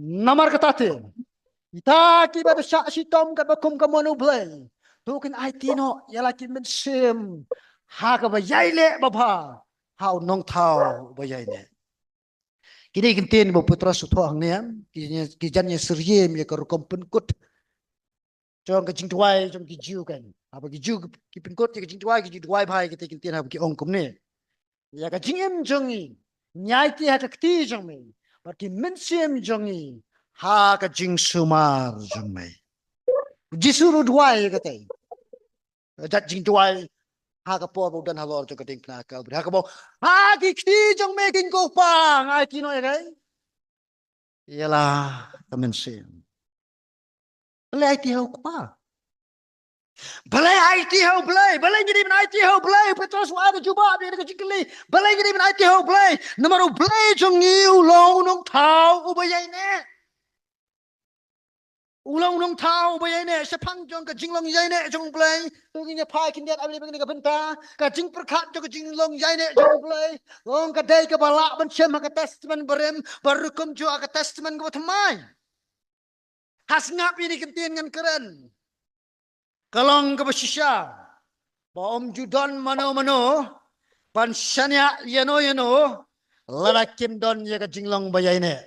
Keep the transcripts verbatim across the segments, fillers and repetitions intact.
Namar kata te, kita kiba da shah shitom katba kum ka mon U Blei, to kin aiti noh ïa la ki mynsiem ha kaba ïaineh babha ha u Nongthaw uba ïaineh. Kine ki ktien ba u Petros u thoh hangne, ki, ki jan ïa syriem ïa ka rukom pynkut jong ka jingduwai jong ki Jiw kan. Haba ki Jiw ki pynkut ïa ka jingduwai, ki jingduwai bha ïa kita ki ktien, haba ki ong kumne: Ïa ka jingim jong ngi ngi aiti ha ka kti jong me, bad ki mynsiem jong ngi ha ka jingsumar jong me. U Jisu ruh u duwai ïa kata. Jait jingduwai ha ka por ba u don halor jong ka diengphna Kalbari, ha kaba u ong, ha ki kti jong me ko Kpa, nga aiti noh ïa ka, ïa la ka mynsiem. Balei aiti ha U Kpa? Balei aiti ha U Blei? Balei ngi dei ban aiti ha U Blei? Petros u ai ka jubab ïa ka jingkylli. Balei ngi dei ban aiti ha U Blei? Namar U Blei jong ngi u long u Nongthaw uba ïaineh. U long u Nongthaw uba ïaineh. Shaphang jong ka jinglong ïaineh jong U Blei, to ngin ïa phai khyndiat ha kane ka bynta, ka jingpyrkhat jong ka jinglong ïaineh jong U Blei long ka dei kaba lah ban shem ha ka Testament Barim bad ruh kumjuh ha ka Testament kaba thymmai. Ha sngap ïa kine ki ktien ngan kren. Ka long kaba shisha ba ym ju don mano mano ban shaniah ïano ïano lada kim don ïa ka jinglong ba ïaineh.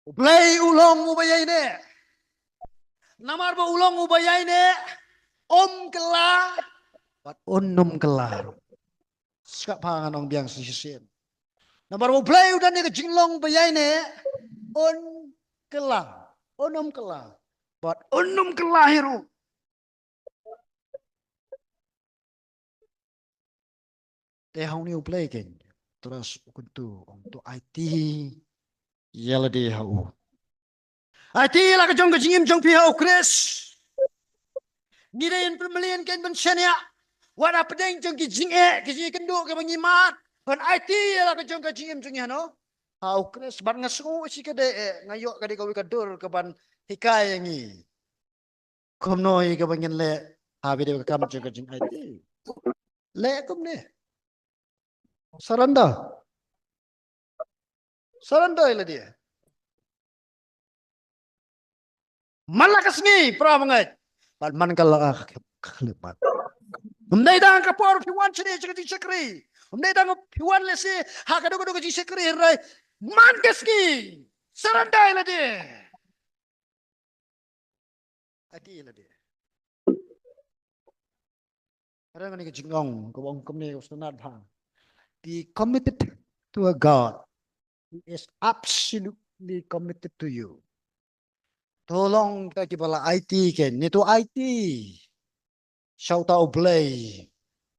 U Blei u long uba ïaineh. Namar ba u long uba ïaineh, um kylla bad un ym kylla. Sngap bha, ngan ong biang sa shisien. Namar ba U Blei u don ïa ka jinglong ba ïaineh, un kylla, un ym kylla bad un ym kylla hi ruh. Te hangne U Blei kein, Petros u kyntu, ong to aiti ïa lade ha u. Aiti ïa la ka jong ka jingim jong phi ha U Khrist. Ngi dei ban pynmlien kein ban shaniah wat hapdeng jong ki jingeh, ki jingkynduh kiba ngi mad, ban aiti ïa la ka jong ka jingim jong ngi hano? Ha U Khrist. Bad nga sngew shi ka dei eh, nga ïoh ka dei kawei ka dur kaban hikai ïa ngi kumno ïa kaba ngin leh ha ba dei ka kam jong ka jingaiti. Leh kumne. Surrender. Surrender ïa lade. Man la ka sngi, para bangeit, bad man ka la ka khyllipmat. Ym dei tang ka por phi wan shane sha ka jingshakri. Ym dei tang phi wan lehse ha kano kano ka jingshakri, hynrei man ka sngi, surrender ïa lade. Aiti ïa lade. Ka don kane ka jingong kaba ong kumne, ka sngewtynnat bha: Be committed to a God who is absolutely committed to you. To long kita kiba la aiti kein, ne to aiti sha uta U Blei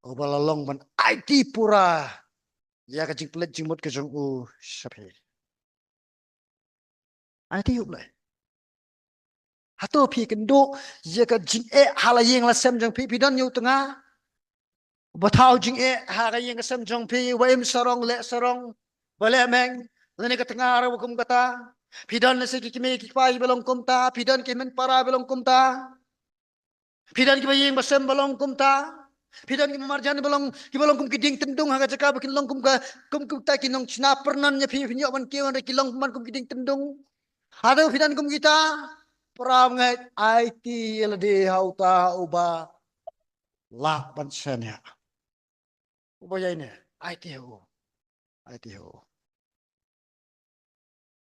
uba la long ban aiti pura ïa ka jingpynleit jingmut ka jong u sha phi. Aiti ïa U Blei. Hato phi kynduh ïa ka jingeh ha la ïing la sem jong phi? Phi don ïa u tnga uba thaw jingeh ha ka ïing ka sem jong phi, uba im sarong leh sarong, uba leh meng, lane ka tnga ruh kum kata? Phi don lehse ki kmie ki kpa kiba long kumta? Phi don ki hynmen para ba long kumta? Phi don kiba ïing ba sem ba long kumta? Phi don ki marjan ba long, kiba long kum ki dieng tyndung ha ka jaka ba kin long kum ka, kum, kumta ki nongshna pyrnang ïa phi, phin ïoh ban kiew, hynrei ki long man kum ki dieng tyndung. Hato phi don kum kita? Para bangeit, aiti ïa lade ha uta uba lah ban shaniah. Uba ïaineh, aiti ha u. Aiti ha u.